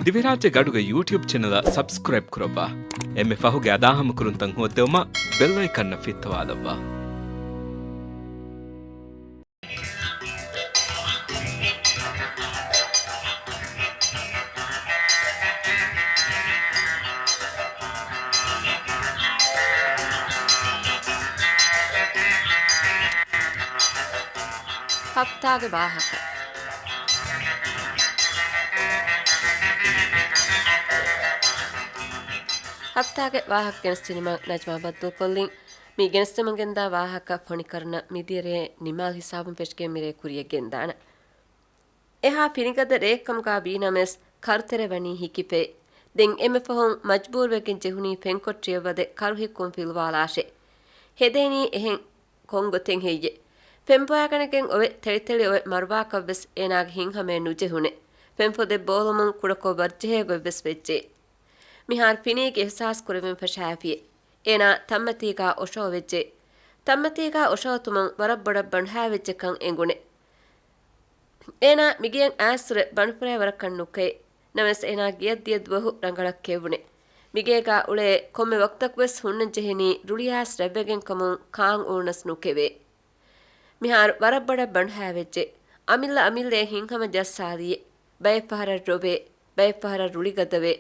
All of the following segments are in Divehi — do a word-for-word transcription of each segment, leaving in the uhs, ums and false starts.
ދިވެހިރާއްޖޭގެ އަޑުގެ ޔޫޓިއުބް ޗެނަލަށް ސަބްސްކްރައިބް ކުރައްވާ. އެންމެ ފަހުގެ އަދާހަމަކުރުންތައް ހޯއްދެވުމަށް ބެލް އައިކަންއަށް ފިއްތަވާލައްވާ. ހަފްތާގެ ވާހަކަ. ހަފްތާގެ ވާހަކަ ގެނެސްދިނުމަށް ނަޖްމާ ބައްދަލުކޮށްލިން. މި ގެނެސްދެމުން ގެންދާ ވާހަކަ ފޮނިކަރުނަ މިދިޔަރޭ ނިމާލް ހިސާބުން ފެށިގެން މިރޭ ކުރިޔަށް ގެންދާނަން. އެހާ ފިނިގަދަ ރެއެއްކަމުގާ ވީނަމަވެސް، ކަރުތެރެ ވަނީ ހިކިފައި. ދެން އެންމެ ފަހުން މަޖްބޫރުވެގެން ޖެހުނީ ފެންކޮޓްރިއަށް ވަދެ ކަރުހިއްކުން ފިލުވާލާށޭ. ހެދޭނީ އެހެން ކޮންގޮތެއް ހެއްޔެ؟ ފެންބޮއާގަނެގެން އޮވެ ތެޅިތެޅި އޮވެ މަރުވާކަށްވެސް އޭނާގެ ހިތްހަމައެއް ނުޖެހުނެ. ފެންފޮދެއް ބޯލުމުން ކުޑަކޮށް ވަރުޖެހޭ ގޮތްވެސް ވެއްޖެ. މިހާރު ފިނީގެ އިހްސާސް ކުރެވެން ފަށާފިއެ. އޭނާ ތަންމަތީގާ އޮށޯވެއްޖެ. ތަންމަތީގާ އޮށޯތުމުން ވަރަށް ބޮޑަށް ބަނޑުހައިވެއްޖެކަން އެނގުނެ. އޭނާ މިގެއަށް އައިސްފުރެ ބަނޑުފުރައިވަރަކަށް ނުކެއި. ނަމަވެސް އޭނާ ގެޔަށް ދިޔަ ދުވަހު ރަނގަޅަށް ކެއުނެ. މިގޭގާ އުޅޭ ކޮންމެ ވަގުތަކުވެސް ހުންނަން ޖެހެނީ ރުޅިއައިސް ރަތްވެގެން ކަމުން ކާން އުޅުނަސް ނުކެވޭ. މިހާރު ވަރަށް ބޮޑަށް ބަނޑުހައިވެއްޖެ. އަމިއްލަ އަމިއްލައަށް ހިތްހަމަ ޖައްސާލީއެ. ބައެއް ފަހަރަށް ރޮވޭ، ބައެއް ފަހަރަށް ރުޅިގަދަވޭ.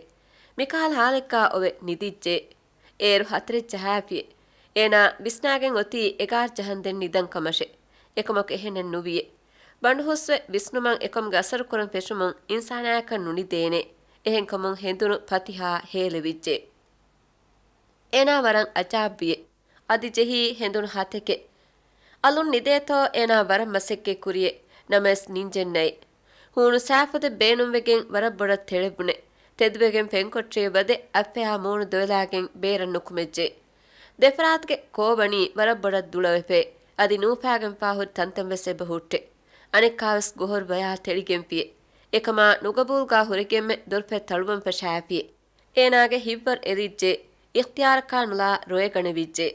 މިކަހަލަ ހާލެއްގާ އޮވެ ނިދިއްޖެ. އޭރު ހަތަރެއް ޖަހާފިއެ. އޭނާ ވިސްނާގެން އޮތީ އެގާރަ ޖަހަންދެން ނިދަން ކަމަށެ. އެކަމަކު އެހެނެއް ނުވިއެ. ބަނޑު ހުސްވެ ވިސްނުމަށް އެކަމުގެ އަސަރު ކުރަން ފެށުމުން އިންސާނާޔަކަށް ނުނިދޭނެ. އެހެންކަމުން ހެނދުނު ފަތިހާ ހޭލެވިއްޖެ. އޭނާ ވަރަށް އަޖާބްވިއެ. އަދި ޖެހީ ހެނދުނު ހަތެކެ. އަލުން ނިދޭތޯ އޭނާ ވަރަށް މަސައްކަތް ކުރިއެ. ނަމަވެސް ނިންޖެއް ނެތް. ހޫނު ސާފުދެއް ބޭނުންވެގެން ވަރަށް ބޮޑަށް ތެޅެބުނެ. ތެދުވެގެން ފެންކޮޓްރިއަށް ވަދެ އަތްފަޔާ މޫނު ދޮވެލާގެން ބޭރަށް ނުކުމެއްޖެ. ދެފަރާތުގެ ކޯ ވަނީ ވަރަށް ބޮޑަށް ދުޅަވެފައި. އަދި ނޫފާގެންފާ ހުރި ތަންތަން ވެސް އެބަ ހުއްޓެ. އަނެއްކާވެސް ގޮހޮރު ބަޔާ ތެޅިގެންފިއެ. އެކަމާ ނުގަބޫލްގާ ހުރެގެންމެ ދޮރުފަތް ތަޅުވަން ފަށާފިއެ. އޭނާގެ ހިތްވަރު އެލިއްޖެ. އިޚްތިޔާރަކާ ނުލާ ރޮއެ ގަނެވިއްޖެ.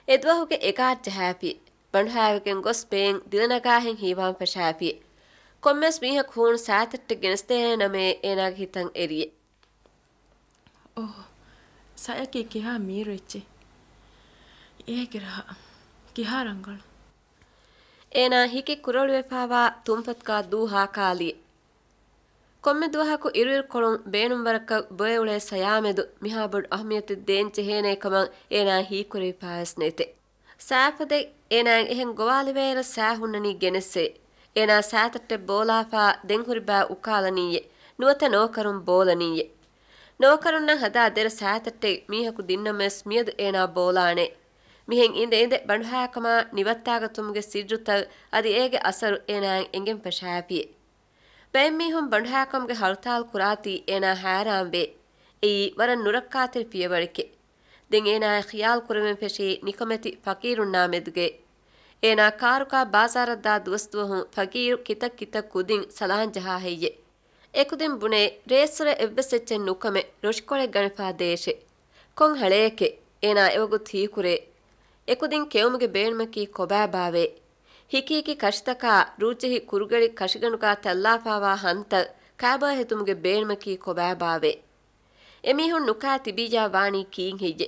އެދުވަހުގެ އެގާރަ ޖަހާފި. ބަނޑުހައިވެގެން ގޮސް ބޭން ދިލަނަގާހެން ހީވާން ފަށާފި. ކޮންމެސް މީހަކު ހޫނު ސާތައްޓެއް ގެނެސްދޭނެ ނަމޭ އޭނާގެ ހިތަށް އެރިއެ. އޯ، ސަޔަކީ ކިހާ މީރު އެއްޗެއް. އޭގެ ރަހަ ކިހާ ރަނގަޅު. އޭނާ ހިކި ކުރޮޅިވެފާވާ ތުންފަތުގާ ދޫ ހާކާލި. ކޮންމެ ދުވަހަކު އިރުއިރުކޮޅުން ބޭނުންވަރަކަށް ބޮއެ އުޅޭ ސަޔާމެދު މިހާ ބޮޑު އަހަމިޔަތެއް ދޭން ޖެހޭނޭ ކަމަށް އޭނާ ހީކުރެވިފާވެސް ނެތެ. ސާފަދެއް އޭނާ އެހެން ގޮވާލެވޭއިރަށް ސާ ހުންނަނީ ގެނެސްއޭ. އޭނާ ސާތައްޓެއް ބޯލާފާ ދެން ހުރި ބައި އުކާލަނީއޭ. ނުވަތަ ނޯކަރުން ބޯލަނީއޭ. ނޯކަރުންނަށް ހަދާ ދެރަ ސާތައްޓެއް މީހަކު ދިންނަމަވެސް މިއަދު އޭނާ ބޯލާނެ. މިހެން އިނދެ އިނދެ ބަނޑުހައިކަމާ ނިވައްތާގަތުމުގެ ސިއްރުތައް އަދި އޭގެ އަސަރު އޭނާއަށް އެނގެން ފަށާފިއޭ. ބައެއް މީހުން ބަނޑުހައިކަމުގެ ހަރުތާލު ކުރާތީ އޭނާ ހައިރާންވޭ. އެއީ ވަރަށް ނުރައްކާތެރި ފިޔަވަޅެކޭ. ދެން އޭނާއަށް ޚިޔާލު ކުރެވެން ފެށީ ނިކަމެތި ފަޤީރުންނާ މެދުގައި. އޭނާ ކާރުގާ ބާޒާރަށް ދާ ދުވަސްދުވަހުން ފަޤީރު ކިތައް ކިތައް ކުދިން ސަލާން ޖަހާ ހެއްޔޭ. އެކުދިން ބުނޭ، ރޭއްސުރެ އެއްވެސް އެއްޗެއް ނުކަމެ ރޮށިކޮޅެއް ގަނެފާ ދޭށޭ. ކޮން ހަޅޭކޭ؟ އޭނާ އެވަގުތު ހީކުރޭ. އެކުދިން ކެއުމުގެ ބޭނުމަކީ ކޮބާބާވޭ؟ ހިކީކި ކަށިތަކާ ރޫޖެހި ކުރުގެޅި ކަށިގަނޑުގާ ތައްލާފާވާ ހަންތައް ކާބައި ހެދުމުގެ ބޭނުމަކީ ކޮބާބާވޭ؟ އެމީހުން ނުކާ ތިބިއްޔާ ވާނީ ކީއްހެއްޔެ؟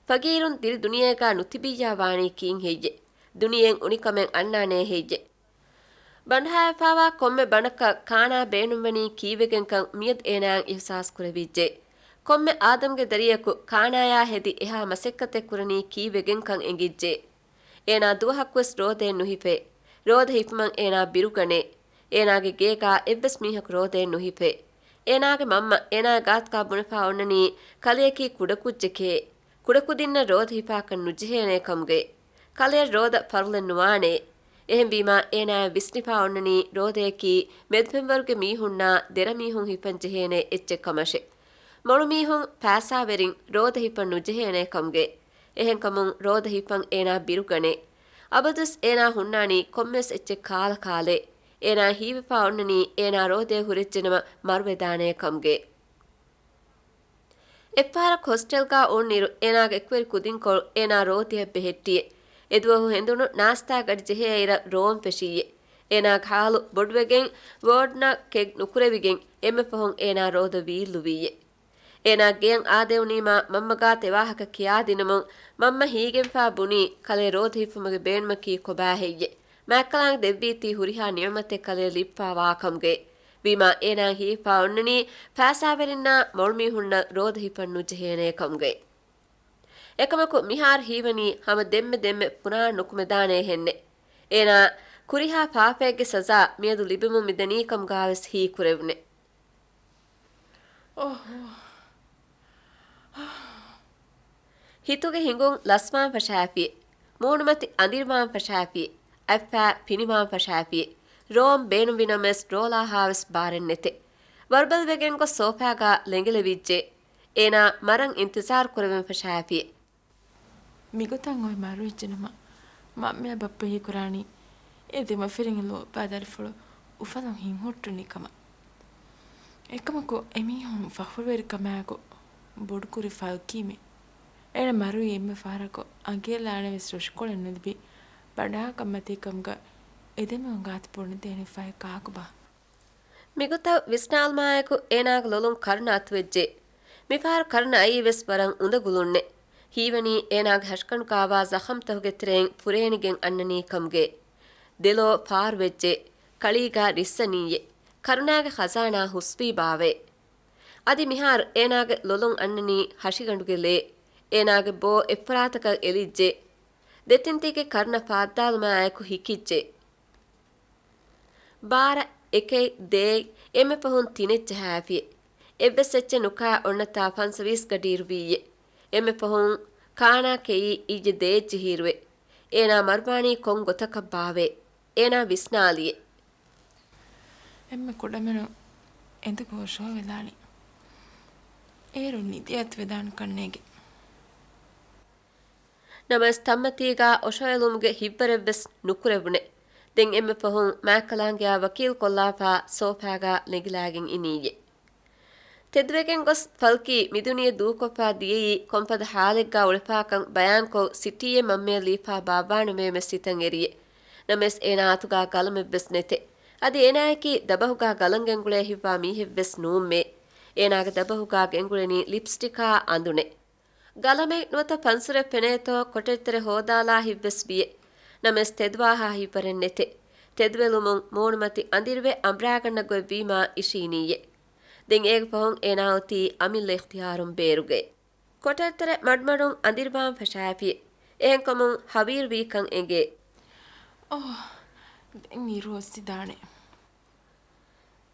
ފަގީރުން ދިރި ދުނިޔޭގާ ނުތިބިއްޔާ ވާނީ ކީއްހެއްޔެ؟ ދުނިޔެއިން އުނިކަމެއް އަންނާނޭ ހެއްޔެ؟ ބަނޑުހައިފާވާ ކޮންމެ ބަނޑަކަށް ކާނާ ބޭނުންވަނީ ކީއްވެގެންކަން މިއަދު އޭނާއަށް އިހްސާސް ކުރެވިއްޖެ. ކޮންމެ އާދަމްގެ ދަރިޔަކު ކާނާޔާ ހެދި އެހާ މަސައްކަތެއް ކުރަނީ ކީއްވެގެންކަން އެނގިއްޖެ. އޭނާ ދުވަހަކުވެސް ރޯދައެއް ނުހިފޭ. ރޯދަ ހިފުމަށް އޭނާ ބިރުގަނޭ. އޭނާގެ ގޭގާ އެއްވެސް މީހަކު ރޯދައެއް ނުހިފޭ. އޭނާގެ މަންމަ އޭނާގެ ގާތުގާ ބުނެފާ އޮންނަނީ ކަލެއަކީ ކުޑަކުއްޖެކޭ. ކުޑަކުދިންނަށް ރޯދަ ހިފާކަށް ނުޖެހޭނޭ ކަމުގައި. ކަލެއަށް ރޯދަ ފަރުޟެއް ނުވާނޭ. އެހެންވީމާ އޭނާއަށް ވިސްނިފާ އޮންނަނީ ރޯދަޔަކީ މެދުމިންވަރުގެ މީހުންނާ ދެރަ މީހުން ހިފަން ޖެހޭނޭ އެއްޗެއް ކަމަށެ. މޮޅު މީހުން ފައިސާވެރިން ރޯދަ ހިފަން ނުޖެހޭނޭ ކަމުގެ. އެހެންކަމުން ރޯދަ ހިފަން އޭނާ ބިރުގަނޭ. އަބަދުވެސް އޭނާ ހުންނާނީ ކޮންމެވެސް އެއްޗެއް ކާލަ ކާލޭ. އޭނާ ހީވެފާ އޮންނަނީ އޭނާ ރޯދަޔަށް ހުރެއްޖެނަމަ މަރުވެދާނޭ ކަމުގެ. އެއްފަހަރަކު ހޮސްޓެލްގާ އުޅުނުއިރު އޭނާގެ އެކުވެރި ކުދިންކޮޅު އޭނާ ރޯދަޔަށް ބެހެއްޓިއެ. އެދުވަހު ހެނދުނު ނާސްތާ ގަޑި ޖެހޭއިރަށް ރޯން ފެށިއްޔެ. އޭނާގެ ހާލު ބޮޑުވެގެން ވޯޑްނަށް ކެކް ނުކުރެވިގެން އެންމެ ފަހުން އޭނާ ރޯދަ ވީއްލުވީއޭ. އޭނާ ގެޔަށް އާދެވުނީމާ މަންމަގާ ތެވާހަކަ ކިޔާދިނުމުން މަންމަ ހީގެންފާ ބުނީ ކަލޭ ރޯދަ ހިއްފުމުގެ ބޭނުމަކީ ކޮބާހެއްޔޭ؟ މާތްކަލާނގެ ދެއްވީތީ ހުރިހާ ނިޢުމަތެއް ކަލޭ ލިބިފާވާކަމުގައި. ވީމާ އޭނާ ހީފާ އޮންނަނީ ފައިސާވެރިންނާ މޮޅުމީހުންނަށް ރޯދަ ހިއްޕަން ނުޖެހޭނޭ ކަމުގައި. އެކަމަކު މިހާރު ހީވަނީ ހަމަ ދެންމެ ދެންމެ ފުރާނަ ނުކުމެދާނޭ ހެންނެއް. އޭނާ ކުރިހާ ފާފައެއްގެ ސަޒާ މިއަދު ލިބެމުން މިދަނީ ކަމުގާވެސް ހީކުރެވުނެ. ހިތުގެ ހިނގުން ލަސްވާން ފަށާފިއޭ. މޫނުމަތި އަނދިރިވާން ފަށާފިއޭ. އަތްފައި ފިނިވާން ފަށާފިއޭ. ރޯމް ބޭނުންވި ނަމަވެސް ރޯލާހާވެސް ބާރެއް ނެތޭ. ވަރުބަލިވެގެން ގޮސް ސޯފާގާ ލެނގެލެވިއްޖެ. އޭނާ މަރަން އިންތިޒާރު ކުރެވެން ފަށާފިއޭ. މިގޮތަށް އޮތް މަރުވެއްޖެނަމަ، މަންމަޔާ ބައްޕަ ހީކުރާނީ އެ ދެމަފިރިންގެ ލޯބިވާ ދަރިފުޅު އުފަލުން ހިތްހުއްޓުނީ ކަމަށް. އެކަމަކު، އެމީހުން ފަޚުރުވެރިކަމާއެކު ބޮޑުކުރި ފަލްކީމެ. އޭނަ މަރުވީ އެންމެ ފަހަރަކު އަނގޭލާނެ ވެސް ރުޝިކޮޅެއް ނުލިބި ބަނޑާކަށް މަތީ ކަމުގަ އެދެމީހުން ގާތު ބުނެދޭނެ ފަހެއް ކާކުބާ؟ މިގޮތަށް ވިސްނާލުމާއެކު އޭނާގެ ލޮލުން ކަރުނަ އަތުވެއްޖެ. މިފަހަރު ކަރުނަ އައީ ވެސް ވަރަށް އުނދަގުލުންނެ. ހީވަނީ އޭނާގެ ހަށިގަނޑުގާވާ ޒަޚަމްތަކުގެ ތެރެއިން ފުރޭނިގެން އަންނަނީ ކަމުގެ. ދެލޯ ފާރުވެއްޖެ. ކަޅީގާ ރިއްސަނީއޭ. ކަރުނާގެ ޚަޒާނާ ހުސްވީ ބާވޭ. އަދި މިހާރު އޭނާގެ ލޮލުން އަންނަނީ ހަށިގަނޑުގެ ލޭ. އޭނާގެ ބޯ އެއްފަރާތަކަށް އެލިއްޖެ. ދެތިން ތިކެ ކަރުނަ ފާއްދާލުމާއެކު ހިކިއްޖެ. ބާރަ އެކެއް ދޭއް އެންމެ ފަހުން ތިނެއް ޖަހާފި. އެއްވެސް އެއްޗެއް ނުކާ އޮންނަތާ ފަންސަވީސް ގަޑިއިރުވީއޭ. އެންމެ ފަހުން ކާނާ ކެއީ އިއްޔެ ދޭއް ޖެހިއިރުވެ. އޭނާ މަރުވާނީ ކޮން ގޮތަކަށް ބާވޭ؟ އޭނާ ވިސްނާލިއޭ. އެންމެ ކުޑަމިނުން އެނދުގަ އޮށޯވެލާނީ. އޭރު ނިދި އަތުވެދާނެ ކަންނޭގެ. ނަމަވެސް ތަންމަތީގާ އޮށޯއެޅުމުގެ ހިތްވަރެއްވެސް ނުކުރެވުނެ. ދެން އެންމެ ފަހުން މާތްކަލާނގެއާ ވަކީލް ކޮށްލާފާ ސޯފާގާ ނެގިލާގެން އިނީއޭ. ތެދުވެގެން ގޮސް ފަލްކީ މިދުނިޔެ ދޫކޮށްފާ ދިޔައީ ކޮންފަދަ ހާލެއްގާ އުޅެފާކަން ބަޔާންކޮށް ސިޓީއެއް މަންމަޔަށް ލީފާ ބާއްވާނަމޭ މެސް ހިތަށް އެރިއޭ. ނަމަވެސް އޭނާ އަތުގާ ގަލަމެއްވެސް ނެތޭ. އަދި އޭނާޔަކީ ދަބަހުގާ ގަލަން ގެންގުޅޭ ހިތްވާ މީހެއްވެސް ނޫންމޭ. އޭނާގެ ދަބަހުގާ ގެންގުޅެނީ ލިޕްސްޓިކާ އަނދުނެއް. ގަލަމެއް ނުވަތަ ފަންސުރެއް ފެނޭތޯ ކޮޓަރިތެރެ ހޯދާލާ ހިތްވެސް ވިއެ. ނަމަވެސް ތެދުވާހާ ހިތްވަރެއް ނެތެ. ތެދުވެލުމުން މޫނުމަތި އަނދިރިވެ އަނބްރާގަންނަ ގޮތް ވީމާ އިށީނީއެ. ދެން އޭގެ ފަހުން އޭނާ އޮތީ އަމިއްލަ އިޚްތިޔާރުން ބޭރުގައި. ކޮޓަރިތެރެ މަޑުމަޑުން އަނދިރިވާން ފަށާފިއެ. އެހެންކަމުން ހަވީރު ވީކަން އެނގޭ. އޯ، ދެން އިރު އޮއްސިދާނެ.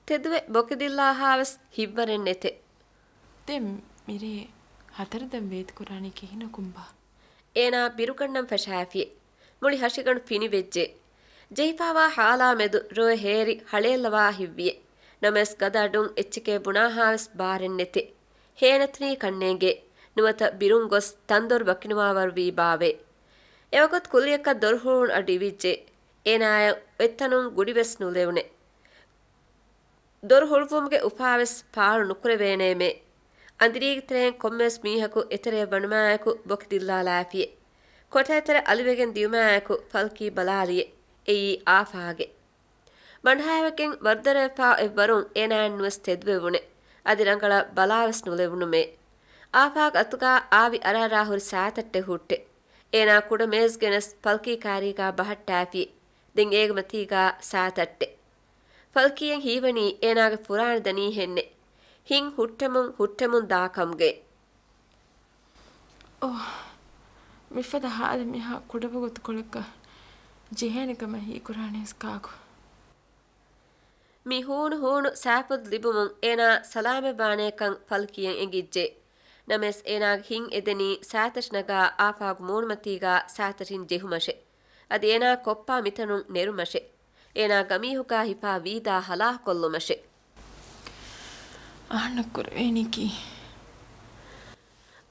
ތެދުވެ ބޮކިދިއްލާހާވެސް ހިތްވަރެއް ނެތެ. ދެން މިރޭ ހަތަރު ދަން ވޭތުކުރާނީ ކިހިނަކުންބާ؟ އޭނާ ބިރުގަންނަން ފަށާފިއެ. މުޅި ހަށިގަނޑު ފިނިވެއްޖެ. ޖެހިފާވާ ހާލާ މެދު ރޮއެ ހޭރި ހަޅޭއްލަވާ ހިތްވިއެ. ނަމަވެސް ގަދަ އަޑުން އެއްޗެކޭ ބުނާހާވެސް ބާރެއް ނެތެ. ހޭނަތުނީ ކަންނޭނގެ. ނުވަތަ ބިރުން ގޮސް ތަންދޮރު ވަކިނުވާވަރު ވީ ބާވޭ. އެވަގުތު ކުއްލިއަކަށް ދޮރު ހުޅުވުނު އަޑު އިވިއްޖެ. އޭނާޔަށް އޮތްތަނުން ގުޑިވެސް ނުލެވުނެ. ދޮރު ހުޅުވުމުގެ އުފާވެސް ފާޅު ނުކުރެވޭނޭމޭ. އަނދިރީގެ ތެރެއިން ކޮންމެވެސް މީހަކު އެތެރެއަށް ވަނުމާއެކު ބޮކިދިއްލާލާފިއެ. ކޮޓަރިތެރެ އަލިވެގެން ދިޔުމާއެކު ފަލްކީ ބަލާލިއެ. އެއީ އާފާގެ. ބަނޑާވެގެން ވަރުދަރަވެފާ އޮތް ވަރުން އޭނާއަށް ނުވެސް ތެދުވެވުނެ. އަދި ރަނގަޅަށް ބަލާވެސް ނުލެވުނުމޭ. އާފާގެ އަތުގާ އާވި އަރާރާ ހުރި ސާތައްޓެއް ހުއްޓެ. އޭނާ ކުޑަ މޭޒް ގެނެސް ފަލްކީ ކާރީގާ ބަހައްޓާފި. ދެން އޭގެ މަތީގާ ސާތައްޓެއް. ފަލްކީއަށް ހީވަނީ އޭނާގެ ފުރާނަ ދަނީ ހެންނެ. ހިތް ހުއްޓެމުން ހުއްޓެމުން ދާ ކަމުގެ. އޯ، މިފަދަ ހާލެއް މިހާ ކުޑަވަގުތުކޮޅަކަށް ޖެހޭނެ ކަމަށް ހީކުރާނީސް ކާކު؟ މި ހޫނު ހޫނު ސާފުދު ލިބުމުން އޭނާ ސަލާމަތްވާނޭކަން ފަލްކީއަށް އެނގިއްޖެ. ނަމަވެސް އޭނާގެ ހިތް އެދެނީ ސާތަށި ނަގާ އާފާގު މޫނުމަތީގާ ސާތަށިން ޖެހުމަށެ. އަދި އޭނާ ކޮއްޕާ މިތަނުން ނެރުމަށެ. އޭނާ ގަމީހުގާ ހިފާ ވީދާ ހަލާކުކޮށްލުމަށެ. އަހަންނަށް ކުރެވޭނީކީ؟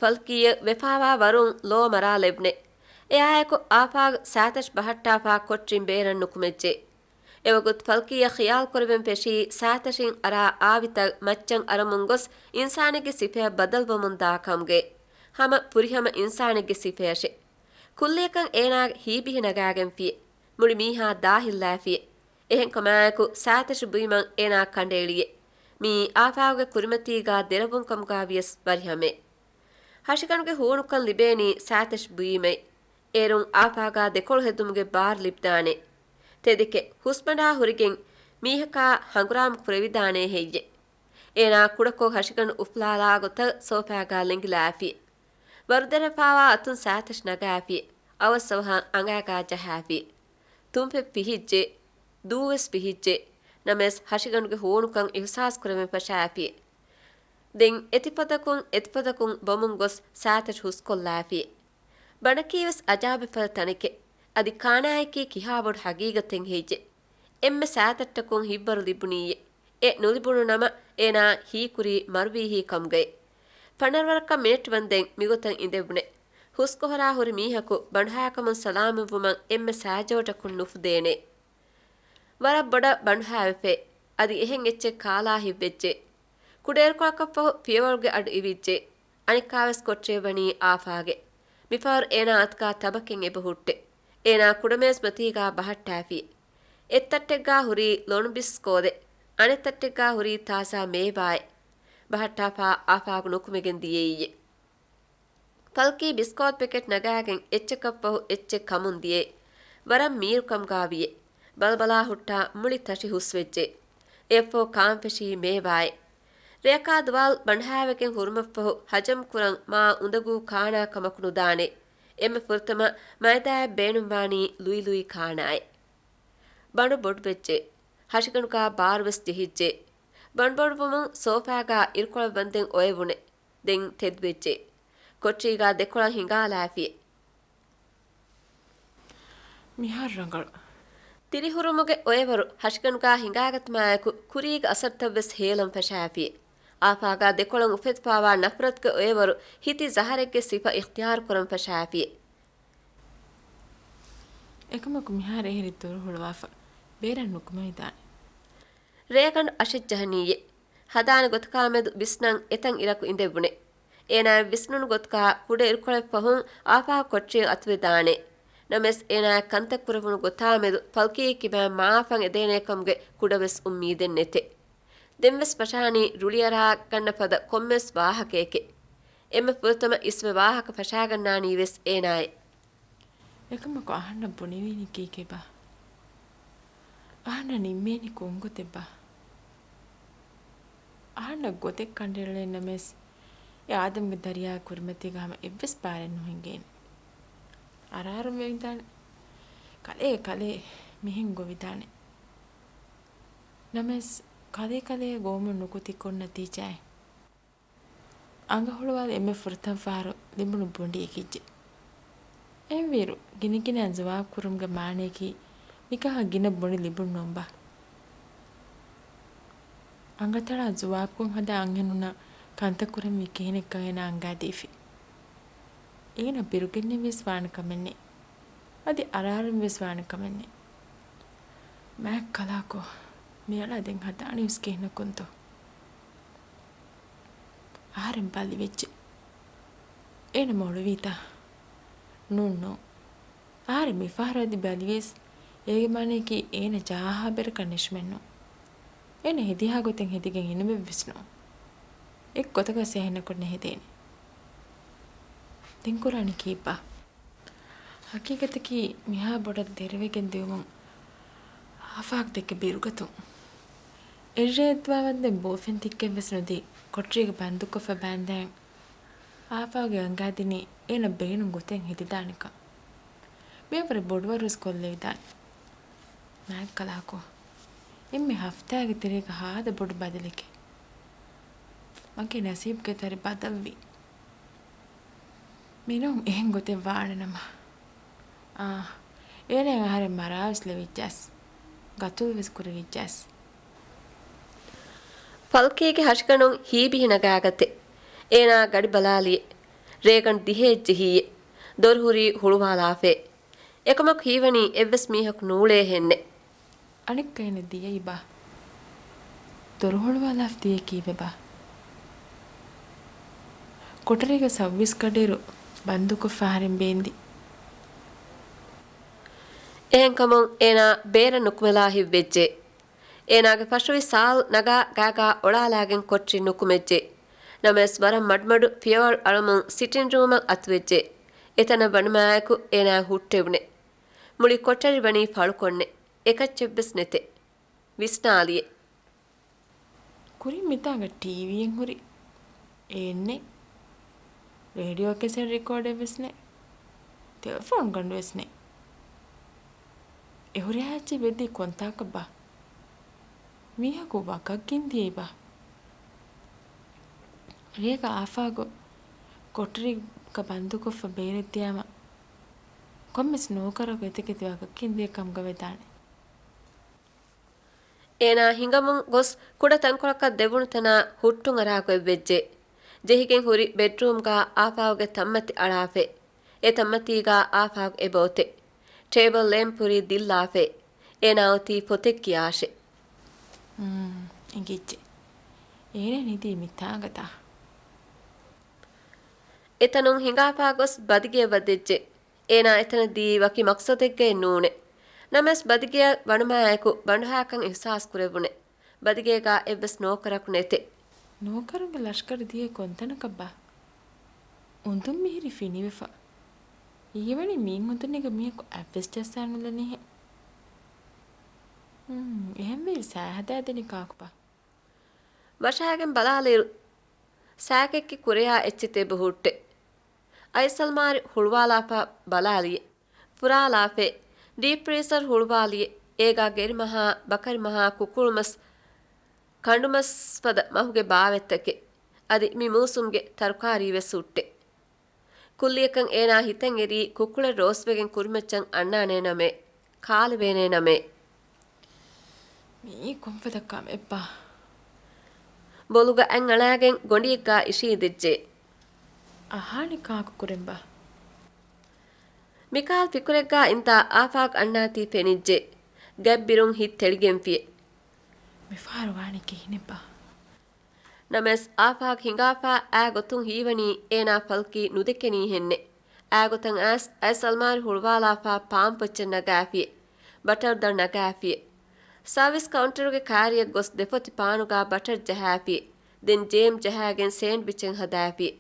ފަލްކީއަށް ވެފާވާ ވަރުން ލޯ މަރާލެވުނެ. އެއާއެކު އާފާގު ސާތަށި ބަހައްޓާފާ ކޮޓަރިން ބޭރަށް ނުކުމެއްޖެ. އެވަގުތު ފަލްކީއަށް ޚިޔާލު ކުރެވެން ފެށީ ސާތަށިން އަރާ އާވިތައް މައްޗަށް އަރަމުން ގޮސް އިންސާނެއްގެ ސިފަޔަށް ބަދަލުވަމުން ދާ ކަމުގެ. ހަމަ ފުރިހަމަ އިންސާނެއްގެ ސިފަޔަށެ. ކުއްލިއަކަށް އޭނާގެ ހީބިހި ނަގާގެންފިއެ. މުޅި މީހާ ދާހިއްލާފިއެ. އެހެންކަމާއެކު ސާތަށި ބުއިމަން އޭނާ ކަނޑައެޅިއޭ. މިއީ އާފާގުގެ ކުރިމަތީގާ ދެރަވުން ކަމުގާ ވިޔަސް ވަރިހަމޭ. ހަށިގަނޑުގެ ހޫނުކަން ލިބޭނީ ސާތަށި ބުއީމައި. އޭރުން އާފާގާ ދެކޮޅު ހެދުމުގެ ބާރު ލިބިދާނެ. ތެދެކެ ހުސްބަނޑާ ހުރިގެން މީހަކާ ހަނގުރާމަ ކުރެވިދާނޭ ހެއްޔެ؟ އޭނާ ކުޑަކޮށް ހަށިގަނޑު އުފުލާލާ ގޮތަށް ސޯފާގާ ލެނގިލާފި. ވަރުދެރަފާވާ އަތުން ސާތަށި ނަގާފި. އަވަސް އަވަހަށް އަނގާގާ ޖަހާފި. ތުންފެއް ފިހިއްޖެ. ދޫވެސް ފިހިއްޖެ. ނަމަވެސް ހަށިގަނޑުގެ ހޫނުކަން އިހުސާސް ކުރެވެން ފަށާފި. ދެން އެތިފަދަކުން އެތިފަދަކުން ބޮމުން ގޮސް ސާތަށި ހުސްކޮށްލާފި. ބަނޑަކީވެސް އަޖާބެއް ފަދަ ތަނެކޭ. އަދި ކާނާއަކީ ކިހާ ބޮޑު ހަގީގަތެއް ހެއްޔެ؟ އެންމެ ސާތަށްޓަކުން ހިތްވަރު ލިބުނީއޭ. އެ ނުލިބުނު ނަމަ އޭނާ ހީކުރީ މަރުވީހީ ކަމުގައި. ފަނަރަވަރަކަށް މިނެޓް ވަންދެން މިގޮތަށް އިނދެވުނެ. ހުސްކޮހަރާ ހުރި މީހަކު ބަނޑުހާކަމުން ސަލާމަތްވުމަށް އެންމެ ސާޖޯޓަކުން ނުފުދޭނެ. ވަރަށް ބޮޑަށް ބަނޑުހާވެފޭ. އަދި އެހެން އެއްޗެއް ކާލާ ހިތްވެއްޖެ. ކުޑައިރުކޮޅަކަށްފަހު ފިޔަވަޅުގެ އަޑު އިވިއްޖެ. އަނެއްކާވެސް ކޮޓަރިއަށް ވަނީ އާފާގެ. މިފަހަރު އޭނާ އަތުގާ ތަބަކެއް އެބަހުއްޓެ. އޭނާ ކުޑަމޭޒުމަތީގާ ބަހައްޓާފި. އެއްތައްޓެއްގާ ހުރީ ލޮނު ބިސްކޯދެއް، އަނެއްތައްޓެއްގާ ހުރީ ތާޒާ މޭވާއެއް. ބަހައްޓާފާ އާފާގު ނުކުމެގެން ދިޔައީއޭ. ފަލްކީ ބިސްކޯތް ޕެކެޓް ނަގާގެން އެއްޗަކަށްފަހު އެއްޗެއް ކަމުން ދިޔައޭ. ވަރަށް މީރުކަމުގާ ވިޔޭ. ބަލަބަލާ ހުއްޓާ މުޅި ތަށި ހުސްވެއްޖެ. އެއަށްފަހު ކާންފެށީ މޭވާއެއް. ރެއަކާ ދުވާލު ބަނޑާވެގެން ހުރުމަށްފަހު ހަޖަމް ކުރަން މާ އުނދަގޫ ކާނާ ކަމަކު ނުދާނެ. އެންމެ ފުރަތަމަ މައިދާއަށް ބޭނުންވާނީ ލުއިލުއި ކާނާއެއް. ބަނޑު ބޮޑުވެއްޖެ. ހަށިގަނޑުގާ ބާރުވެސް ޖެހިއްޖެ. ބަނޑުބޮޑުވުމުން ސޯފާގާ އިރުކޮޅަށް ވަންދެން އޮއެވުނެ. ދެން ތެދުވެއްޖެ. ކޮޓަރީގާ ދެކޮޅަށް ހިނގާލާފި. މިހާރު ރަނގަޅު. ތިރިހުރުމުގެ އޮއެވަރު ހަށިގަނޑުގާ ހިނގާގަތުމާއެކު ކުރީގެ އަސަރުތައްވެސް ހޭލަން ފަށާފި. އާފާގާ ދެކޮޅަށް އުފެދިފާވާ ނަފްރަތުގެ އޮއެވަރު ހިތި ޒަހަރެއްގެ ސިފަ އިޚްތިޔާރުކުރަން ފަށާފި. އެކަމަކު މިހާރު އެހެރީ ދޮރު ހުޅުވާފަ ބޭރަށް ނުކުމެވިދާނެ. ރޭގަނޑު އަށެއް ޖަހަނީއޭ. ހަދާނެ ގޮތަކާމެދު ވިސްނަން އެތަން އިރަކު އިނދެވުނެ. އޭނާއަށް ވިސްނުނު ގޮތަކާ ކުޑަ އިރުކޮޅެއް ފަހުން އާފާ ކޮޓަރިއަށް އަތުވެދާނެ. ނަމަވެސް އޭނާއަށް ކަންތައް ކުރެވުނު ގޮތާމެދު ފަލްކީ ކިބައިން މާފަން އެދޭނެ ކަމުގެ ކުޑަވެސް އުއްމީދެއް ނެތެ. ދެންވެސް ފަށާނީ ރުޅިއަރާގަންނަ ފަދަ ކޮންމެވެސް ވާހަކައެކޭ. އެންމެ ފުރަތަމަ އިސްވެ ވާހަކަ ފަށާގަންނާނީވެސް އޭނާއޭ. އެކަމަކު އަހަންނަށް ބުނެވޭނީ ކީކޭބާ؟ އަހަންނަށް ނިންމޭނީ ކޮންގޮތެއްބާ؟ އަހަންނަށް ގޮތެއް ކަނޑައެޅޭ ނަމަވެސް، އެ އާދަމްގެ ދަރިޔާގެ ކުރިމަތީގަ ހަމަ އެއްވެސް ބާރެއް ނުހިނގޭނެ. އަރާރުން ވެވިދާނެ. ކަލޭ ކަލޭ މިހެން ގޮވިދާނެ. ނަމަވެސް، ކަލޭ ކަލޭ ގޮވުމުން ނުކުތީ ކޮން ނަތީޖާއެއް؟ އަނގަ ހުޅުވާލި އެންމެ ފުރަތަމަ ފަހަރު ލިބުނު ބޮނޑި އެކިއްޖެ. އެހެންވީއިރު، ގިނަގިނައިން ޒުވާބު ކުރުމުގެ މާނަޔަކީ މިކަހަލަ ގިނަ ބޮނޑި ލިބުން ނޫންބާ؟ އަނގަތަޅާ ޒުވާބުކޮށް ހަދާ އަންހެނުންނަށް ކަންތައް ކުރަންވީ ކިހިނެއްކަން އޭނާ އަންގާދީފި. އޭނަ ބިރުގެންނެވިޔަސް ވާނެ ކަމެއްނެތް. އަދި އަރާރުންވެސް ވާނެ ކަމެއްނެތް. މާތް ކަލާކޯ، މިއަޅާ ދެން ހަދާނީވެސް ކިހިނަކުންތޯ؟ އަހަރެން ބަލިވެއްޖެ. އޭނަ މޮޅުވީތަ؟ ނޫން، ނޫން. އަހަރެން މިފަހަރު އަދި ބަލިވިޔަސް، އޭގެ މާނަޔަކީ އޭނަ ޖަހާހާ ބެރަކަށް ނެށުމެއްނޫން. އޭނަ ހެދިހާ ގޮތެއް ހެދިގެން އިނުމެއްވެސް ނޫން. އެއްގޮތަކަށް އެހެނަކުން ނެހެދޭނެ. ދެން ކުރާނީ ކީއްބާ؟ ހަގީގަތަކީ މިހާ ބޮޑަށް ދެރަވެގެން ދިއުމުން އާފާގް ދެކެ ބިރުގަތުން. އެއްރޭ އެއްދުވާވަންދެން ބޯފެން ތިއްކެއްވެސް ނުދީ ކޮޓަރީގަ ބަންދުކޮށްފަ ބާންދާން އާފާގް އަންގާދިނީ އޭނަ ބޭނުން ގޮތެއް ހެދިދާނެކަން. މިއަށްވުރެ ބޮޑުވަރުވެސް ކޮށްލެވިދާނެ. މާތް ކަލާކޯ. އެންމެ ހަފްތާގެ ތެރޭގަ ހާދަ ބޮޑު ބަދަލެކޭ. މަގޭ ނަސީބުގެ ތަރި ބަދަލުވީ. މިނޫން އެހެން ގޮތެއް ވާނެ ނަމަ. އާ، އޭނައަށް އަހަރެން މަރާވެސް ލެވިއްޖާސް. ގަތުލުވެސް ކުރެވިއްޖާސް. ފަލްކީގެ ހަށިގަނޑުން ހީބިހި ނަގާގަތެ. އޭނާ ގަޑި ބަލާލިއެ. ރޭގަނޑު ދިހައެއް ޖެހިއެ. ދޮރު ހުރީ ހުޅުވާލާފައެ. އެކަމަކު ހީވަނީ އެއްވެސް މީހަކު ނޫޅޭހެންނެއް. އަނެއްކައިން ދިޔައީބާ؟ ދޮރު ހުޅުވާލާފަ ދިޔަ ކީއްވެބާ؟ ކޮޓަރީގަ ސައުވީސް ގަޑިއިރު ބަންދުކޮށްފަ އަހަރެން ބޭންދި. އެހެންކަމުން އޭނާ ބޭރަށް ނުކުމެލާ ހިތްވެއްޖެ. އޭނާގެ ފަށުވި ސާލް ނަގާ ގާގާ އޮޅާލާގެން ކޮޓަރިން ނުކުމެއްޖެ. ނަމަވެސް ވަރަށް މަޑުމަޑު ފިޔަވަޅު އަޅަމުން ސިޓިން ރޫމަށް އަތުވެއްޖެ. އެތަނަށް ވަނުމާއެކު އޭނާ ހުއްޓެވުނެ. މުޅި ކޮޓަރި ވަނީ ފަޅުކޮށްނެ. އެކައްޗެއްވެސް ނެތެ. ވިސްނާލިއެ. ކުރިން މިތާނގަ ޓީވީއެއް ހުރި އެއްނެ. ރޭޑިއޯ ކެސެޓް ރެކޯޑެއްވެސް ނެ. ޓެލެފޯން ގަނޑުވެސް ނެ. އެ ހުރިހާ އެއްޗެއް ވެއްދީ ކޮންތާކަށްބާ؟ މީހަކު ވަކަށް ގެންދިޔައިބާ؟ ރޭގަ އާފާގު ކޮޓަރިއަކަށް ބަންދުކޮށްފަ ބޭރަށް ދިޔާމަ ކޮންމެސް ނޯކަރަކު އެތަކެތި ވަކަށް ގެންދިޔަ ކަމުގަ ވެދާނެ. އޭނާ ހިނގަމުން ގޮސް ކުޑަ ތަންކޮޅަކަށް ދެވުނު ތަނާ ހުއްޓުން އަރާ ގޮތްވެއްޖެ. ޖެހިގެން ހުރި ބެޑްރޫމްގަ އާފާގުގެ ތަންމަތި އަޅާފަ. އެ ތަންމަތީގަ އާފާގު އެބައޮތެ. ޓޭބަލް ލޭމްޕް ހުރީ ދިއްލާފަ. އޭނާ އޮތީ ފޮތެއް ކިޔާށެ. އުން، އެނގިއްޖެ. އޭނަ ނިދީ މިތާނގަތާ. އެތަނުން ހިނގާފާ ގޮސް ބަދިގެއަށް ވަދެއްޖެ. އޭނާ އެތަނަށް ދިޔީ ވަކި މަޤްޞަދެއްގައެއް ނޫނެ. ނަމަވެސް ބަދިގެއަށް ވަނުމާއެކު ބަނޑުހާކަން އިޙްސާސް ކުރެވުނެ. ބަދިގޭގަ އެއްވެސް ނޯކަރަކު ނެތެ. ނޯކަރުންގެ ލަޝްކަރު ދިޔަ ކޮންތަނަކަށްބާ؟ އުނދުން މިހިރީ ފިނިވެފަ. އިއްޔެވަނީ މިއިން އުނދުނީގަ މީހަކު އަތްވެސް ޖައްސާނުލަނީހެން. ހުން، އެހެންވެ ސައި ހަދާދެނީ ކާކުބާ؟ ވަށާގެން ބަލާލިއިރު ސައިކެއްކި ކުރެޔާ އެއްޗެތި އެބަ ހުއްޓެ. އައިސް އަލްމާރި ހުޅުވާލާފަ ބަލާލިއެ. ފުރާލާފަ. ޑީޕް ފްރީޒަރ ހުޅުވާލިއެ. އޭގާ ގެރިމަހާ، ބަކަރިމަހާ، ކުކުޅުމަސް، ކަނޑުމަސް ފަދަ މަހުގެ ބާވަތްތަކެއް. އަދި މި މޫސުމްގެ ތަރުކާރީވެސް ހުއްޓެ. ކުއްލިއަކަށް އޭނާ ހިތަށް އެރީ ކުކުޅެއް ރޯސްވެގެން ކުރިމައްޗަށް އަންނާނޭނަމޭ، ކާލެވޭނޭނަމޭ. މީ ކޮންފަދަ ކަމެއްބާ؟ ބޮލުގަ އަތް އަޅާގެން ގޮނޑިއެއްގާ އިށީނދެއްޖެ. އަހާނެ ކާކު ކުރެންބާ؟ މިކާލް ފިކުރެއްގާ އިންދާ އާފާގް އަންނާތީ ފެނިއްޖެ. ގަތްބިރުން ހިތް ތެޅިގެންފިއެ. މިފަހަރު ވާނީ ކިހިނެއްބާ؟ ނަމަވެސް އާފާގް ހިނގާފާ އާ ގޮތުން ހީވަނީ އޭނާ ފަލްކީ ނުދެކެނީހެންނެ. އާގޮތަށް އައިސް، އައިސް އަލްމާރި ހުޅުވާލާފާ ޕާމްޕޮއްޗެއް ނަގާފިއެ. ބަޓަރު ދަށް ނަގާފިއެ. ސާވިސް ކައުންޓަރުގެ ކާރިއަށް ގޮސް ދެފޮތި ޕާނުގާ ބަޓަރު ޖަހާފިއެ. ދެން ޖޭމް ޖަހާގެން ސޭންޑްވިޗެއް ހަދާފިއެ.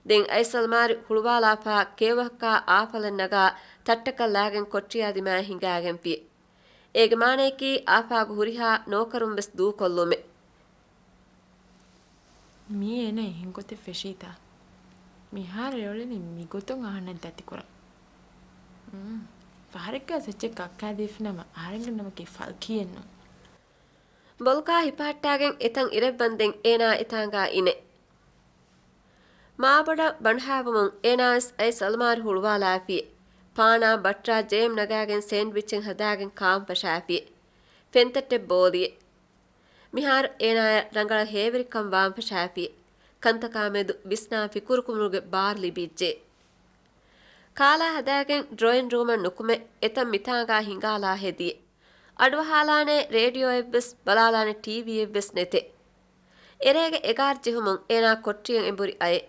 ދެން އައިސް އަލްމާރި ހުޅުވާލާފާ ކެއުވަހަކާ އާފަލެއް ނަގާ ތައްޓަކަށް ލާގެން ކޮޓްރިއާ ދިމާއަށް ހިނގާގެންފިއެ. އޭގެ މާނަޔަކީ އާފާގު ހުރިހާ ނޯކަރުން ވެސް ދޫކޮށްލުމެއް. މީ އޭނަ އެހެން ގޮތެއް ފެށީތާ؟ މިހާރު އެއޮޅެނީ މިގޮތުން އަހަންނަށް ދަތިކުރަން. މް. ފަހަރެއްގަ ސެއްޗެއް ކައްކާދީފިނަމަ އަހަރެންގެ ނަމަކީ ފަލްކީއެއްނު. ބޮލްގާ ހިފަހައްޓާގެން އެތަން އިރެއްވަންދެން އޭނާ އެތާނގާ އިނެ. މާބޮޑަށް ބަނޑުހާވަމުން އޭނާވެސް އައިސް އަލްމާރި ހުޅުވާލާފިއެ. ޕާނާ ބަޓްރާ ޖޭމް ނަގާގެން ސޭންޑްވިޗެއް ހަދާގެން ކާން ފަށާފިއެ. ފެންތައްޓެއް ބޯލިއެ. މިހާރު އޭނާޔަށް ރަނގަޅަށް ހޭވެރިކަން ވާން ފަށާފިއެ. ކަންތަކާމެދު ވިސްނާ ފިކުރުކުރުމުގެ ބާރު ލިބިއްޖެ. ކާލާ ހަދާގެން ޑްރޮއިން ރޫމަށް ނުކުމެ އެތަން މިތާނގާ ހިނގާލާ ހެދިއެ. އަޑުއަހާލާނެ ރޭޑިއޯއެއްވެސް ބަލާލާނެ ޓީވީއެއްވެސް ނެތެ. އެރޭގެ އެގާރަ ޖެހުމުން އޭނާ ކޮޓްރިއަށް އެނބުރި އައެ.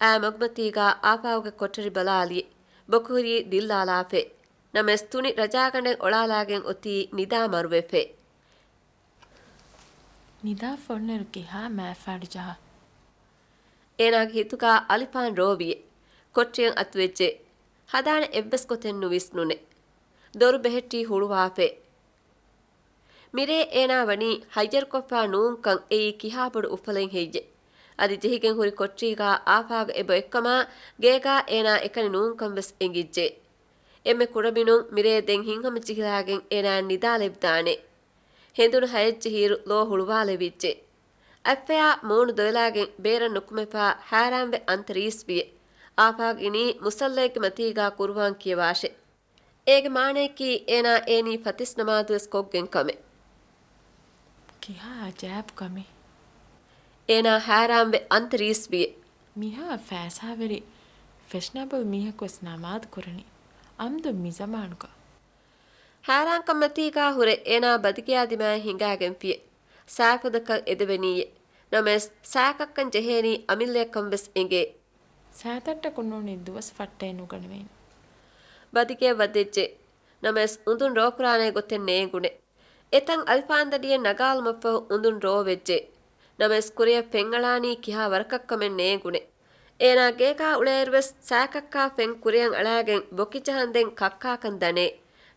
އާ މަގުމަތީގާ އާފާގުގެ ކޮޓަރި ބަލާލިއެ. ބޮކުހުރީ ދިއްލާލާފަ. ނަމަވެސް ތުނި ރަޖާގަނޑެއް އޮޅާލާގެން އޮތީ ނިދާ މަރުވެފަ. ނިދާ ފޮންނައިރު ކިހާ މާފާޑު ޖަހާ. އޭނާގެ ހިތުގާ އަލިފާން ރޯވިއެ. ކޮޓްރިއަށް އަތުވެއްޖެ. ހަދާނެ އެއްވެސް ގޮތެއް ނުވިސްނުނެ. ދޮރު ބެހެއްޓީ ހުޅުވާފަ. މިރޭ އޭނާ ވަނީ ހައްޔަރުކޮށްފާ ނޫންކަން އެއީ ކިހާ ބޮޑު އުފަލެއް ހެއްޔެ؟ އަދި ޖެހިގެން ހުރި ކޮޓްރީގާ އާފާގު އެބަ އޮތްކަމާ ގޭގާ އޭނާ އެކަނި ނޫންކަން ވެސް އެނގިއްޖެ. އެންމެ ކުޑަމިނުން މިރޭ ދެން ހިތްހަމަޖެހިލާގެން އޭނާ ނިދާލެވިދާނެ. ހެނދުނު ހައެއްޖެހިއިރު ލޯ ހުޅުވާލެވިއްޖެ. އަތްފަޔާ މޫނު ދޮވެލާގެން ބޭރަށް ނުކުމެފާ ހައިރާންވެ އަންތަރީސްވިއެ. އާފާގު އިނީ މުސައްލައެއްގެ މަތީގާ ޤުރުއާން ކިޔަވާށެ. އޭގެ މާނަޔަކީ އޭނާ އޭނީ ފަތިސް ނަމާދުވެސް ކޮށްގެން ކަމެއް. ކިހާ އަޖައިބު ކަމެއް. އޭނާ ހައިރާންވެ އަންތަރީސްވިއެ. މިހާ ފައިސާވެރި ފެޝަނަބަލް މީހަކުވެސް ނަމާދު ކުރަނީ އަމްދު މިޒަމާނުގަ. ހައިރާންކަންމަތީގާ ހުރެ އޭނާ ބަދިގެޔާ ދިމާއަށް ހިނގާގެންފިއެ. ސާފަދަކަށް އެދެވެނީއެ. ނަމަވެސް ސާކައްކަން ޖެހޭނީ އަމިއްލަޔަކަން ވެސް އެނގޭ. ސާތައްޓަކު ނޫނީ ދުވަސް ފައްޓައެއް ނުގަނެވޭނެ. ބަދިގެޔަށް ވަދެއްޖެ. ނަމަވެސް އުނދުން ރޯކުރާނޭ ގޮތެއް ނޭނގުނެ. އެތަން އަލިފާންދަނޑިއެއް ނަގާލުމަށްފަހު އުނދުން ރޯވެއްޖެ. ނަމަވެސް ކުރިއަށް ފެންއަޅާނީ ކިހާ ވަރަކަށްކަމެއް ނޭނގުނެ. އޭނާ ގޭގާ އުޅޭއިރުވެސް ސާކައްކާ ފެން ކުރިއަށް އަޅާގެން ބޮކިޖަހަންދެން ކައްކާކަން ދަނޭ.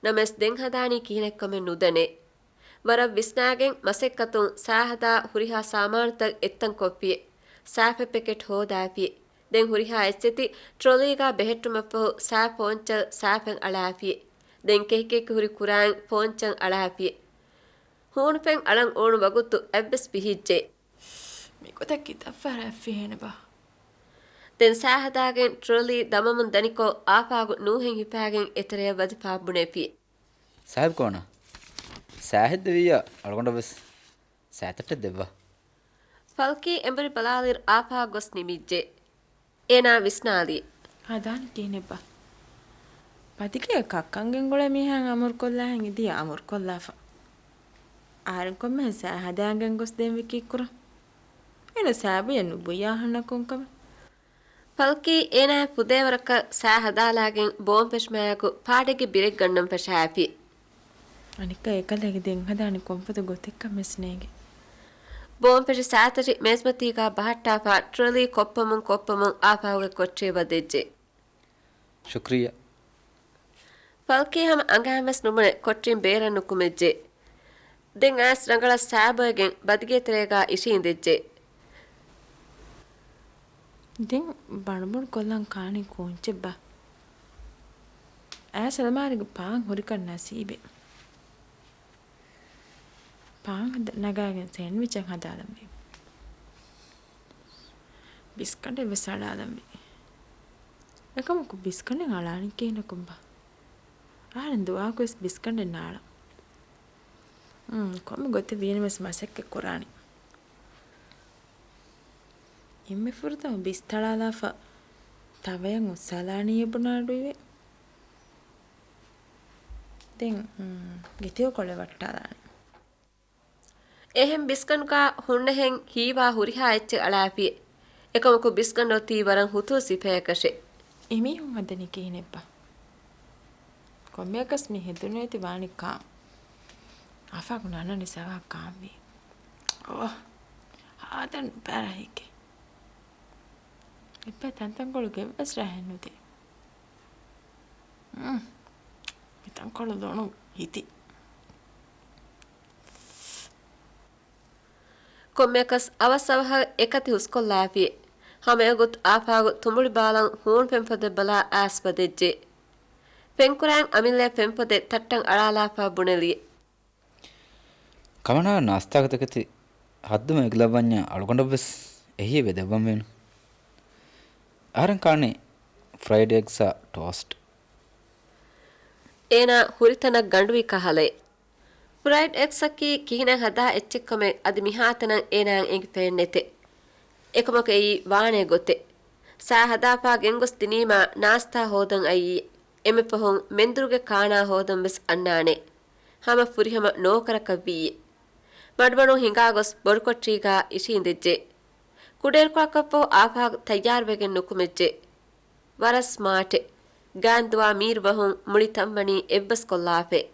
ނަމަވެސް ދެން ހަދާނީ ކިހިނެއްކަމެއް ނުދަނޭ. ވަރަށް ވިސްނާގެން މަސައްކަތުން ސާހަދާ ހުރިހާ ސާމާނުތައް އެއްތަން ކޮށްފިއެ. ސާފެއް ޕެކެޓް ހޯދާފިއެ. ދެން ހުރިހާ އެއްސެތި ޓްރޮލީގާ ބެހެއްޓުމަށްފަހު ސާ ފޯންޗަލް ސާފެއް އަޅާފިއެ. ދެން ކެހިކެހި ހުރި ކުރާން ފޯންޗަން އަޅާފިއެ. ހޫނުފެން އަޅަން އުޅުނު ވަގުތު އަތްވެސް ފިހިއްޖެ. މިގޮތަށް ކިތައް ފަހަރަށް ފިހޭނެބާ؟ ދެން ސާހަދާގެން ޓްރޮލީ ދަމަމުން ދަނިކޮށް އާފާގު ނޫހެން ހިފާގެން އެތެރެޔަށް ވަދެފާ ބުނެފި. ސާހިބް ކޯނާ؟ ސާހިދް ދެވިއްޔާ އަޅުގަނޑަށްވެސް ސާތައްޓެއް ދެއްވާ. ފަލްކީ އެނބުރި ބަލާލިއިރު އާފާ ގޮސް ނިމިއްޖެ. އޭނާ ވިސްނާލި. ހަދާނީ ކިހިނެއްބާ؟ ބަދިގެއަށް ކައްކަން ގެންގުޅޭ މީހާއަށް އަމުރުކޮށްލާހެން އިދިޔާ އަމުރުކޮށްލާފަ. އަހަރެން ކޮންމެހެން ސާ ހަދާން ގެންގޮސް ދޭން ވިކީ ކުރަން. އޭނަ ސާބުޔަށް ނުބުއްޔާ އަހަންނަށް ކޮންކަމެއް؟ ފަލްކީ އޭނާ ފުދޭވަރަކަށް ސާ ހަދާލާގެން ބޯން ފެށުމާއެކު ޕާޑެއްގެ ބިރެއް ގަންނަން ފަށާފި. އަނެއްކާ އެކަލޭގެ ދެން ހަދާނެ ކޮންފަދަ ގޮތެއްކަން ވެސް ނޭނގެ. ބޯން ފެށި ސާތަށި މޭޒްމަތީގާ ބަހައްޓާފާ ޓްރޮލީ ކޮށްޕަމުން ކޮށްޕަމުން އާފާގެ ކޮޓަރިއަށް ވަދެއްޖެ. ޝުކްރިއްޔާ. ފަލްކީ ހަމަ އަނގައިން ވެސް ނުބުނެ ކޮޓަރިން ބޭރަށް ނުކުމެއްޖެ. ދެން އައިސް ރަނގަޅަށް ސާބޮއެގެން ބަދިގެ ތެރޭގާ އިށީނދެއްޖެ. ދެން ބަނޑުބޮޑު ކޮށްލަން ކާނީ ކޯންޗެއްބާ؟ އައިސް އަލަމާރީގެ ޕާން ހުރިކަން ނަސީބެއް. ޕާން ހަދަ-، ނަގާގެން ސޭންޑްވިޗެއް ހަދާލަންވީ. ބިސްކަނޑެއް ވެސް އަޅާލަންވީ. އެކަމަކު ބިސްކަނޑެއް އަޅާނީ ކިހިނަކުންބާ؟ އަހަރެން ދުވަހަކުވެސް ބިސްކަނޑެއް ނާޅަން. އުން، ކޮންމެ ގޮތެއް ވީނަމަވެސް މަސައްކަތް ކުރާނީ. އެންމެ ފުރަތަމަ ބިސްތަޅާލާފަ ތަވަޔަށް އުއްސާލާނީ ބުނާ އަޑުއިވޭ. ދެން، އުން، ގެތެޔޮ ކޮޅެއް ވައްޓާލާނީ. އެހެން ބިސްގަނޑުގާ ހުންނަހެން ހީވާ ހުރިހާ އެއްޗެއް އަޅާފިއެ. އެކަމަކު ބިސްގަނޑު އޮތީ ވަރަށް ހުތު ސިފަޔަކަށެ. އެމީހުން ހަދަނީ ކިހިނެއްބާ؟ ކޮންމެއަކަސް މި ހެދުނު އެތި ވާނީ ކާން. އާފާގު ނަންނަނީ ސަވާ ކާންވީ. އޯ، ހާދަން ބަރަހިކެ. އެއްބަ ތަންތަންކޮޅު ގެއްވެސް ރާހެއް ނުދޭ. އުން. މި ތަންކޮޅު ލޮނު ހިތި. ކޮންމެއަކަސް އަވަސް އަވަހަށް އެކަތި ހުސްކޮށްލާފި. ހަމައެގޮތު އާފާގު ތުނބުޅި ބާލަން ހޫނު ފެންފޮދެއް ބަލާ އައިސް ވަދެއްޖެ. ފެންކުރާން އަމިއްލައަށް ފެންފޮދެއް ތައްޓަން އަޅާލާފާ ބުނެލި. ކަމަނާ ނާސްތާގެ ތަކެތި ހައްދުމަށް އެގިލައްވަންޏާ އަޅުގަނޑަށްވެސް އެހީވެ ދެއްވަންވީނު. އަހަރެން ކާނީ ފްރައިޑް އެގްސްއާ ޓޯސްޓް. އޭނާ ހުރިތަނަށް ގަނޑުވި ކަހަލައެއް. ފްރައިޑް އެގްސްއަކީ ކިހިނެއް ހަދާ އެއްޗެއްކަމެއް އަދި މިހާތަނަށް އޭނާއަށް އެނގިފައެއް ނެތެ. އެކަމަކު އެއީ ވާނޭ ގޮތެއް. ސާ ހަދާފާ ގެންގޮސް ދިނީމާ ނާސްތާ ހޯދަން އައީ. އެންމެ ފަހުން މެންދުރުގެ ކާނާ ހޯދަން ވެސް އަންނާނެ. ހަމަ ފުރިހަމަ ނޯކަރަކަށްވީ. މަޑުމަޑުން ހިނގާގޮސް ބޮޑުކޮޓަރީގާ އިށީނދެއްޖެ. ކުޑައިރުކޮޅަކަށްފަހު އާފާގު ތައްޔާރުވެގެން ނުކުމެއްޖެ. ވަރަށް ސްމާޓެއް. ގާންދުވާ މީރު ވަހުން މުޅި ތަންވަނީ އެއްބަސްކޮށްލާފައި.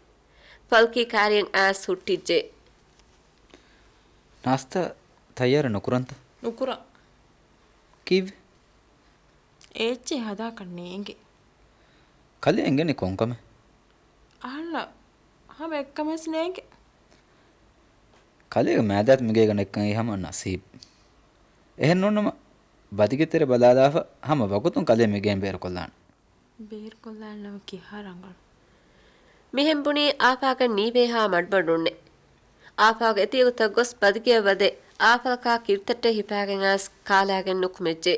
ފަލްކީ ކާރިއަށް އައިސް ހުއްޓިއްޖެ. ނާސްތާ ތައްޔާރު ނުކުރަންތަ؟ ނުކުރަން. ކީއްވެ؟ އެއްޗެއް ހަދާކަށް ނޭނގެ. ކަލޭ އެނގެނީ ކޮންކަމެއް؟ އަހަންނަށް ހަމަ އެއްކަމެއް ނޭނގެ. ކަލޭގެ މާދާތު މިގޭގަ ނެއްކަން އެއީ ހަމަ ނަސީބު. އެހެން ނޫންނަމަ ބަދިގެ ތެރެ ބަލާލާފަ ހަމަ ވަގުތުން ކަލޭ މިގޭން ބޭރުކޮށްލާނެ. ބޭރުކޮށްލާންނަމަ ކިހާ ރަނގަޅު. މިހެން ބުނީ އާފާގެ ނީވޭހާ މަޑުމަޑުންނެއް. އާފާގެ އެތިއެގޮތަށް ގޮސް ބަދިގެއަށް ވަދެ އާފަލަކާ ކިރުތައްޓެއް ހިފާގެން އައިސް ކާލާގެން ނުކުމެއްޖެ.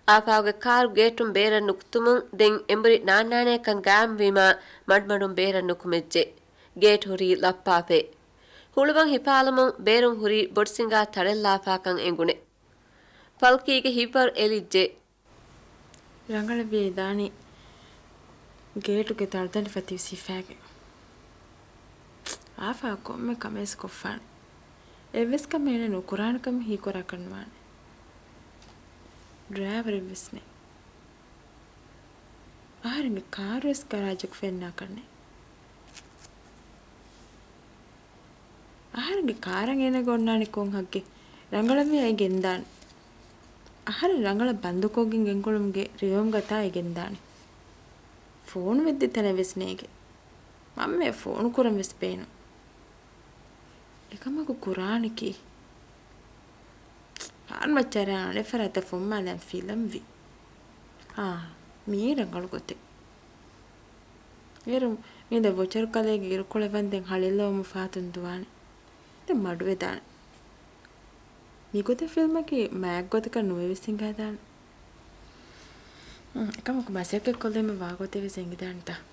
އާފާގެ ކާރު ގޭޓުން ބޭރަށް ނުކުތުމުން ދެން އެނބުރި ނާންނާނޭކަން ގާއިމުވީމާ މަޑުމަޑުން ބޭރަށް ނުކުމެއްޖެ. ގޭޓް ހުރީ ލައްޕާފައި. ހުޅުވަން ހިފާލުމުން ބޭރުން ހުރީ ބޮޑުސިނގާ ތަޅެއްލާފާކަން އެނގުނެ. ފަލްކީގެ ހިތްވަރު އެލިއްޖެ. ރަނގަޅަށްވިޔަ ދާނީ ގޭޓުގެ ތަޅުދަނޑި ފަތިވެސް ހިފާގެން. އާފާ ކޮންމެ ކަމެއް ކޮށްފާނެ. އެއްވެސް ކަމެއް އޭނަ ނުކުރާނެ ކަމަށް ހީކުރާކަށް ނުވާނެ. ޑްރައިވަރެއްވެސް ނެތް. އަހަރެންގެ ކާރުވެސް ގަރާޖަކު ފެންނާކަށް ނެތް. އަހަރެންގެ ކާރަށް އޭނަގެ އޮންނާނެ ކޮން ހައްގެއް؟ ރަނގަޅަށްވިޔަ އެ ގެންދާނެ. އަހަރެން ރަނގަޅަށް ބަންދުކޮށްގެން ގެންގުޅުމުގެ ރިވެމުގަ ތާ އެ ގެންދާނެ. ފޯނު ވެއްދި ތަނެއް ވެސް ނޭގެ. މަންމައަށް ފޯނު ކުރަން ވެސް ބޭނުން. އެކަމަކު ކުރާނެކީ؟ ފާން މައްޗަށް އަނެއް ފަރާތަށް ފުންމާލަން ފިލަންވީ. އާ، މީ ރަނގަޅު ގޮތެއް. އޭރު މީދަ ވޮޗަރު ކަލޭގެ އިރުކޮޅެއް ވަންދެން ހަޅޭއްލަވަމުން ފަހަތުން ދުވާނެ. ދެން މަޑުވެދާނެ. މިގޮތަށް ފިލްމަކީ މާތް ގޮތަކަށް ނުވެވެސް ހިނގާދާނެ. އުން، އެކަމަކު މަސައްކަތް ކޮށްލީމަ ވާގޮތެއް ވެސް އެނގިދާނެތަ؟